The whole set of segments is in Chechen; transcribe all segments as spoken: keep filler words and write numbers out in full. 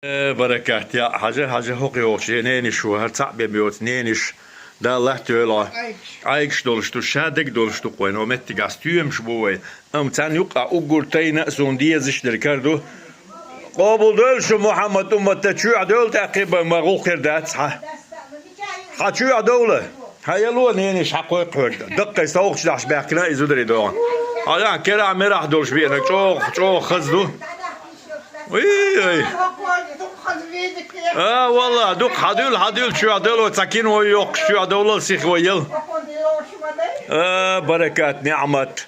Э, баракат, я, хьажа, хьажа, хӀокху йогӀучу нениш ву, хӀара цхьаъ бен боьлхучу нениш, Дала латта йойла. Ӏайгаш долуш ду, шадерг долуш ду-кх вайн, оха меттигахь стоьмаш бу вай. Амма царна юккъахь уггар тайна а суна дезаш дерг хӀара ду. Къобалдойла шу, Мухьаммад уммат, чоьхьа довла тӀаккха, бан ма гӀуллакх хир дац хьан. Хьан чоьхьа довла. Хьан яло, нениш, хьан кхойкхуьйту. Даккхий совгӀаташ дахьаш баьхкина иза зударий догӀу. Хьан керахь-мерахь долуш беана, чӀогӀа, чӀогӀа хаза ду. Уй-уй. А, валла, дукха хьан дуьйла, хьан дуьйла, чоьхьа довла, цхьа кино йоккхуш, чоьхьа довла, сиха вай яла. А, баракат, ниӀмат.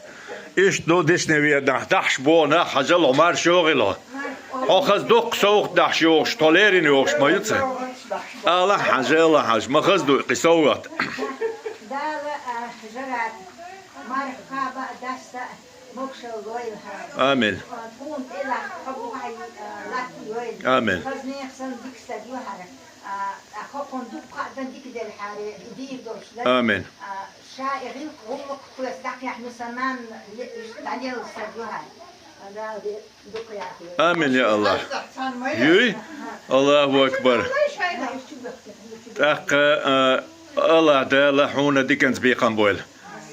Иштта ду дисне веанахь, дахьаш боху нах, хьажал, хьо марша йогӀийла. Хьо хаза дуккха совгӀат дахьаш йогӀуш, тхо лерина йогӀуш ма ю цхьа. Алахь хьажа, алахь хьажа, ма хаза ду кхин совгӀат. Дала, а, жарат, марха кхаба а, даста а, могушалла лойла хьара. Амин. Тхуна тӀелахь, хьо бухахь, а, латтийойла. Амин. Хаза нехан санна дика стаг ю хьара. А, а, хӀокхунна дуккха а дан дика делла хьара, и дийр долуш дан. Амин. А, ша и гӀиллакх-гӀуллакх кхоьца дӀакхехьна сан нанна, е-, дӀаделла стаг ю хьара. Дала де-, дукха яхйойла. Амин, я Аллах. Юй? Аллаху акбар. ТӀаккха, а, Аллах Дала хьуна диканца бекхам бойла.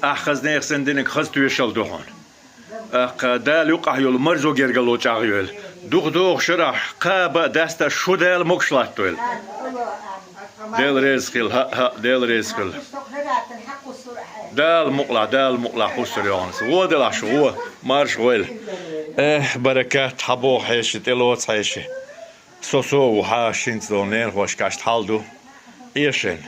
Ахь хаза нехан санна динарг хаза тоьшалла ду хьуна. ТӀаккха Дала юккъахь йолу марзо гергарло чӀагӀйойла. Дукха догӀу шарахь кхаба а, даста а шу Дала могуш латтойла. Дела реза хила, хӀаъ, хӀаъ, Дела реза хила. Дала мукъалахь, Дала мукъалахь, кхуссур йогӀу-кх. Вон делахь шу, вон, марша гӀойла. Эх, баракат, хьан боху хьеший, тӀелоцу хьеший. Со со ву хьан шинца долу ненахошка иштта хьал ду. Эшен.